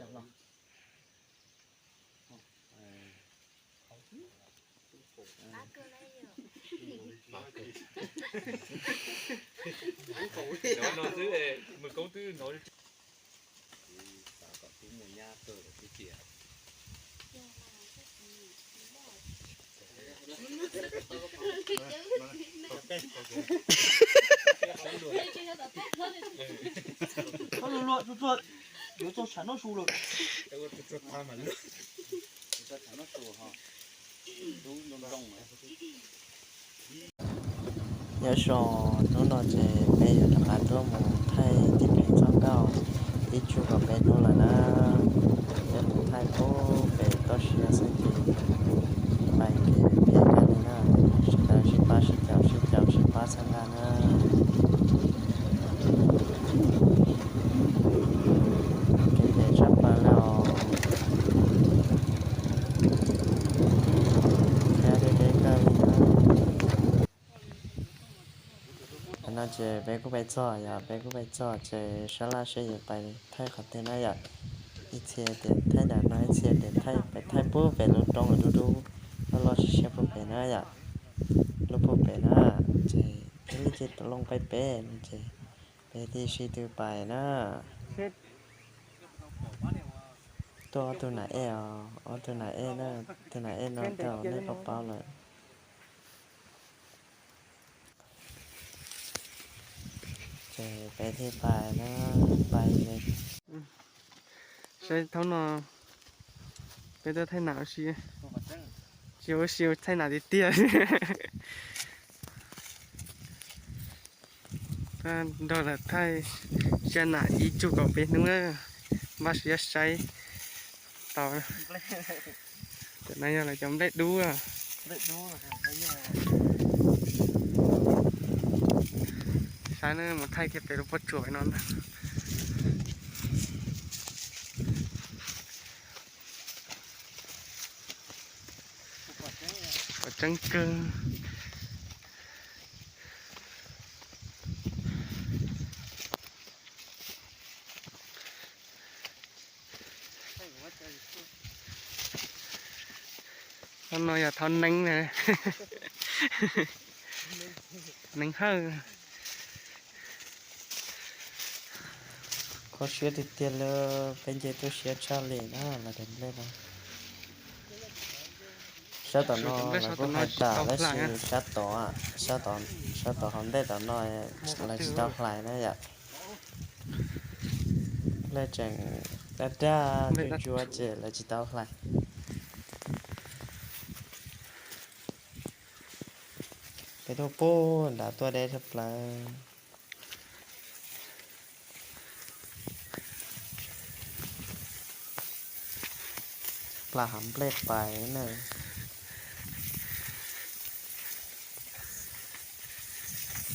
Txhob luag luag, tsuag tsuag, yuav txog tshav noj su lawm. Nyob zoo, hnub no ces peb yuav rov qab tuaj mus thaij tib pheej txoj nkauj ib tsug kom peb hnub lawm na. Peb mus thaij pub pem toj siab xwb ces pais kev phem kawg li na. Sawv daws sib pab sib caum sib caum sib pab txhawb nqa na. Kev phem tshaj plaws li os. Thiab deb deb kawg li na. Tam no ces peb kuj pais txog yom, peb kuj pais txog ces sab laj seb yuav pais thaij qhov twg na yom. Ib txhia tias thaij ntawm no, ib txhia tias thaij pem, thaij pub pem lub roob dub dub loj loj siab siab pub pem na yom. Lub pub pem na, ces peb li ces tau loo pais pem no ces peb thiaj sib tw pais na. Tuaj ob tug nam ej os, ob tug nam ej na, tus nam ej no tau nej paub paub lawm. Ces peb thiaj pais na, pais. Saib thaum no peb tuaj thaij nam ua si, tsis ua si thaij nam tiag tiag. Nrog lawv thaij sia nam ib tsug kaum peb hnub na, npaj siab saib tau. Cov no yog lawv cov nplej dub. Saib na, mus thaij kiag pem lub pob tsuas no na. Qhov tseeb kawg. Thaum no yog thaum neeb na. Neeb hawj. Kho siab tiag tiag li, peb nce tuaj siab tshaj li na, lawv daim nplej no. Sab tom no lawv kuj hais tas tab sis sab tod, sab tod hauv ntej tom no lawv tsis tau hlais na yom. Nplej tseem daj daj ntsuab ntsuab ces lawv tsis tau hlais. Peb tuaj pub nrad tuaj deb tshaj plaws. Plam hav nplej pais na.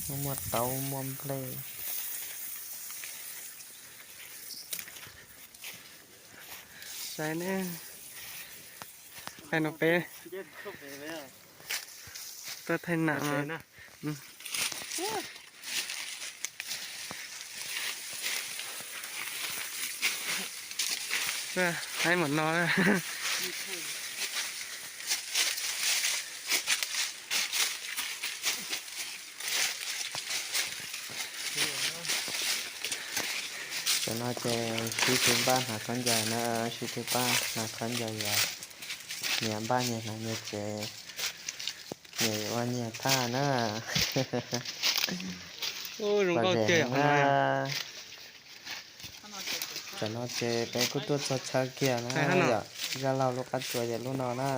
Muaj muaj taub muaj nplej. Saib ne, no peb tuaj thaij nam. Haib mam no. Tam no ces sib tw npaj hnav khaub ncaws na, sib tw npaj hnav khaub ncaws yom. Nyias npaj nyias hnav nyias tsev, nyias ua nyias thaj na. Pom zoo nkauj tiag yom na. Tam no ces peb kuj tuaj txog chaw kiag na yom, Zaj Laug lub qab tsuas yog lub no na.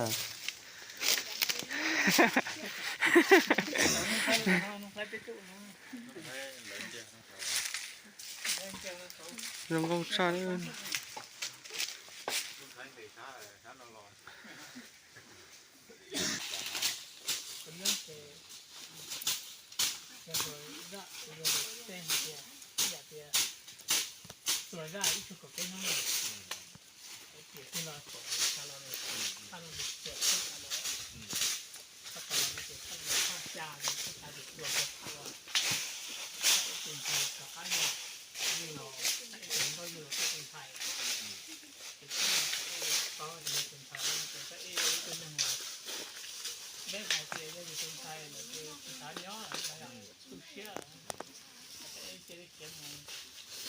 Zoo nkauj tshaj. tus ntxhais lawm ces tsis xav nyob lawm, tu siab lawm. Ces cia li khiav mus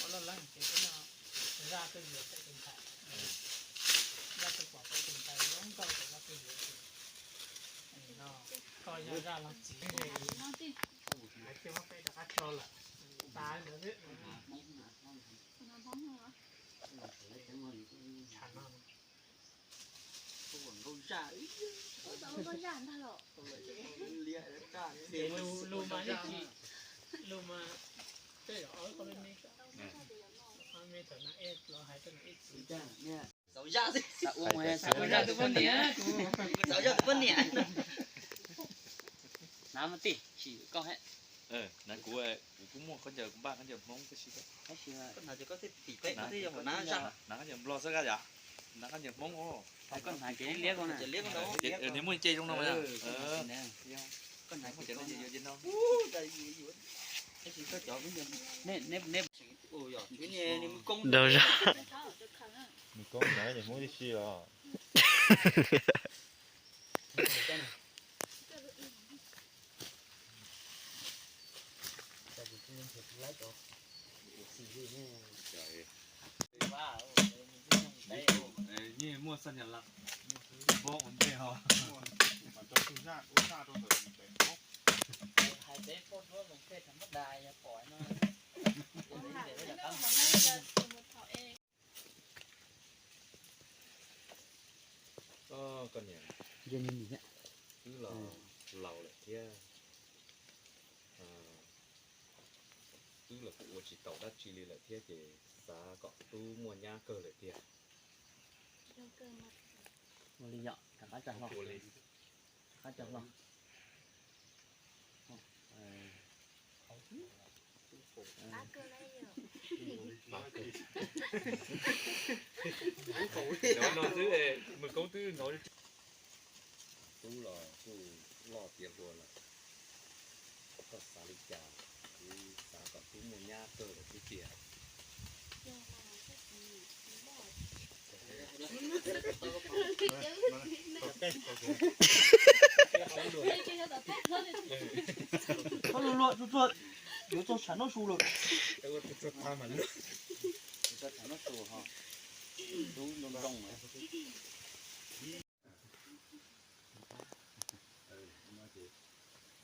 ua loj leeb ces peb no Zaj tuaj yuav peb tus ntxhais, Zaj tuaj pom peb tus ntxhais zoo nkauj ces Zaj tuaj yuav ces no koj yog Zaj leej txiv, hais tias muab peb rov qab tso lawm, tas ntawd xwb. Tshav no. Ces lus, lus mas yeej tsis, lus mas tej zaum ob peb me, ob peb me thaum no es los hais rau ib txwm. Xav ua, xav ua Zaj tus poj niam, xav ua Zaj tus poj niam. Nav mas tij, tsis koj he. Nav kuv, kuv kuj muaj khaub ncaws, kuv npaj khaub ncaws Hmoob tib si. Koj hnav ces koj thiaj tim peb, koj thiaj yog nav Zaj. Hnav khaub ncaws Nplog xwb koj yom, hnav koj ncaws Hmoob os. Koj hnav ces liab koj na. Niag muaj ce zoo no mas. Koj hnav ces no. Daug zog. Nws koob ntawd ces Hmoob tib si os. Yeej muaj xab nyas laj, npog ua ntej ho. Koj niam, twb los laus lawm thiab, twb los kuj ua tsis tau dab tsi li lawm thiab ces xav kom tub muaj nyab kawg lawm tiag. Ua li yom, rov qab tso hlo. Rov qab tso hlo. Tub los kuj loj tiav hluas lawm, koj xav li cas? Kuv xav kom tub muaj nyab kawg lawm xwb tiag. Txhob luag luag, yuav txog tshav noj su lawm. Txog tshav noj su ho, tub ntoo ntoo lawm.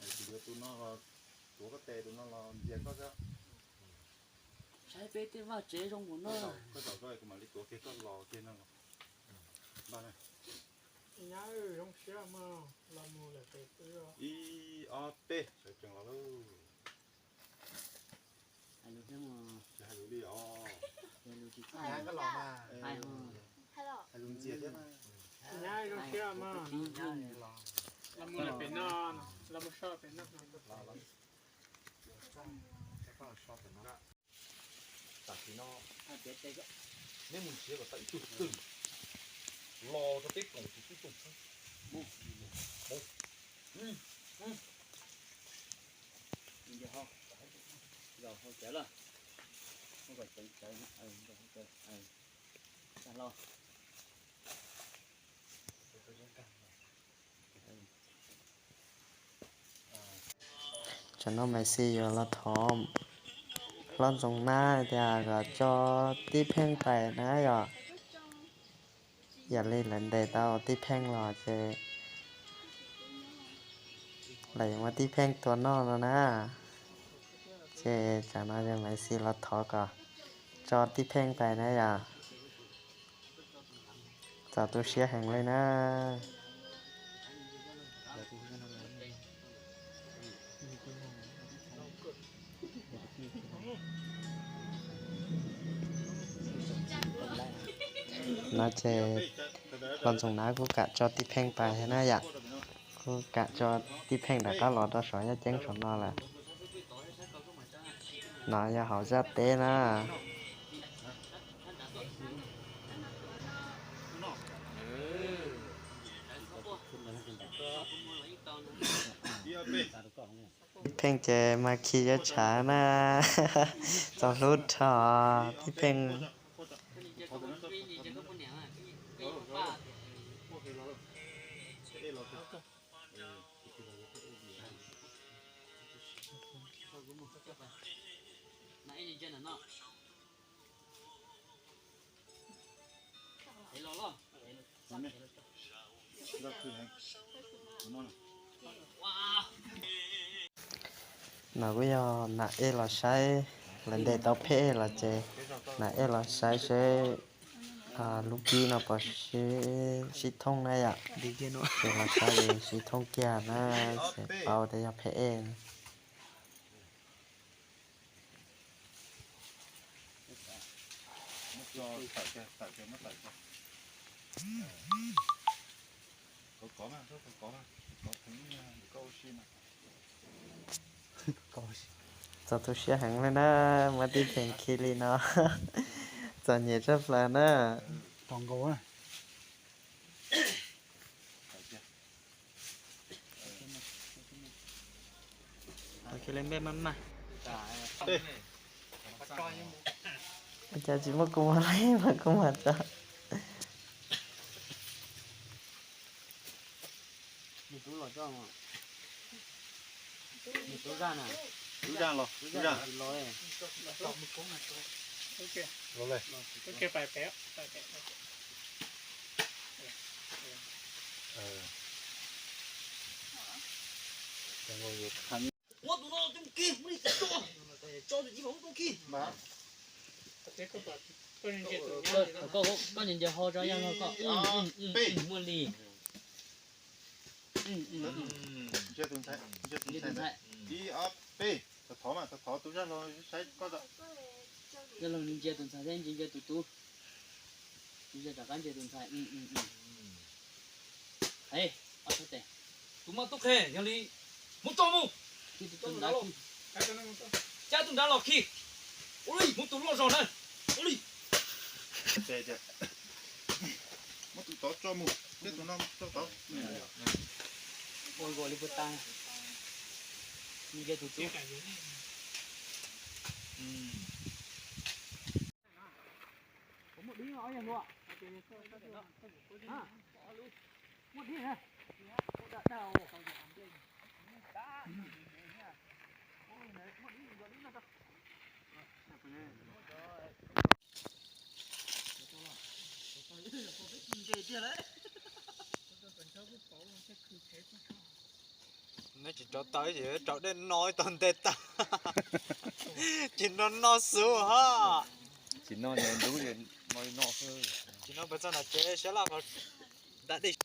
Kuv yuav tus no los tuav koj tes, tus no los ntxias koj xwb. Saib peb tej vaj tsev zoo npaum no. Koj zaum koj, kuv mam li tuav kiag koj los kiag no los. Nyab zoo siab mas, los mus lawm pem xwb. Ib ob peb, sawv tsees los lauj. Hais lus thiab mas. Tsis hais lus li os. Hais lus tsis txawj. Hais lus ntxias thiab. Nyab zoo siab mas. Los mus lawm pem no, los mus so pem no. Tam sim no neb mus nrhiav kom tau ib tug twg los rau peb koom tus tub Tooj Xeeb. Tsam no Maiv Xis yuav los thov Hlob Ntxoov Nab tias kom tso Tij Pheej pais na yom. Yam li lawv ntes tau Tij Pheej los ces lawv yuav muab Tij Pheej tua noj no na. Ces tsam no ces Maiv Xis los thov kom tso Tij Pheej pais na yom. Txaus tu siab heev li na. No ces Hlob Ntxoov Nab kuj kam tso Tij Pheej pais thiab na yom. Kuj kam tso Tij Pheej rov qab los rau saum yaj ceeb saum no lawm. No yog hauv zaj teb na. Tij Pheej ces mas khi yuav tshav na. Txaus hlub rho Tij Pheej. No kuj yog Nam Ej los saib, lawv ntes tau pheb ej los ces Nam Ej los saib seb lub kib no puas sib thooj na yom. Ces los saib sib thooj kiag na, ces paub tias yog pheb ej. Txaus tu siab heev li na, muab tib pheem khi li no, txom nyem tshaj plaws na. Ua cas tsis muaj kuv muag li mas kuv muag tso. Tub zaj los, tub zaj. Muab tus no coj mus khi, muab li tso, tso tus cib mas muab coj khi. Koj nyias nyias ho tso yog koj. Muaj li. Ntsia tus ntxhais, ntsia tus ntxhais. Ib ob peb, thov thov mas, thov thov tus zaj los saib koj. Zaj los nws ntsia tus ntxhais thiab ntsia ntsia tus tub. Tus zaj rov qab ntsia tus ntxhais. Hais, ob sab tes. Tus maj tub qhe yog li muab tso mus. Cab tus nrad los khi. Ua li, muab tus loj zog na. Ua li. Muab tus tod tso mus, cab tus no tso tod. Ua li puas tau? Nws yog tus tub. Neb tsis rau taw ces rau dej no ib tog nte tag. Ces no no xwb ha. Tsis no ntub, no no xwb. Tsis no pes txog nram tsev sab laj qhov da dej.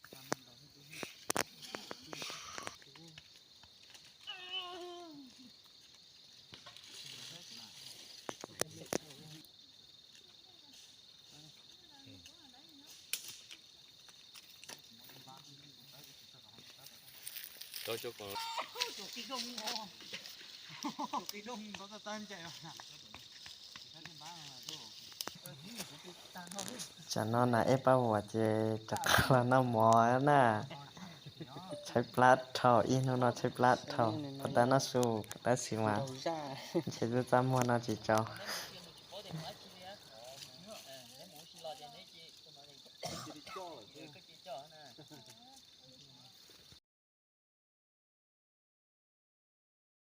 Tsam no na ej pab vuas ces rov qab los noj mov na. Tshaib plab dhau, ib hnub no tshaib plab dhau, puas tau noj su tab sis mas ntshe txaj muag no tsis tsaus.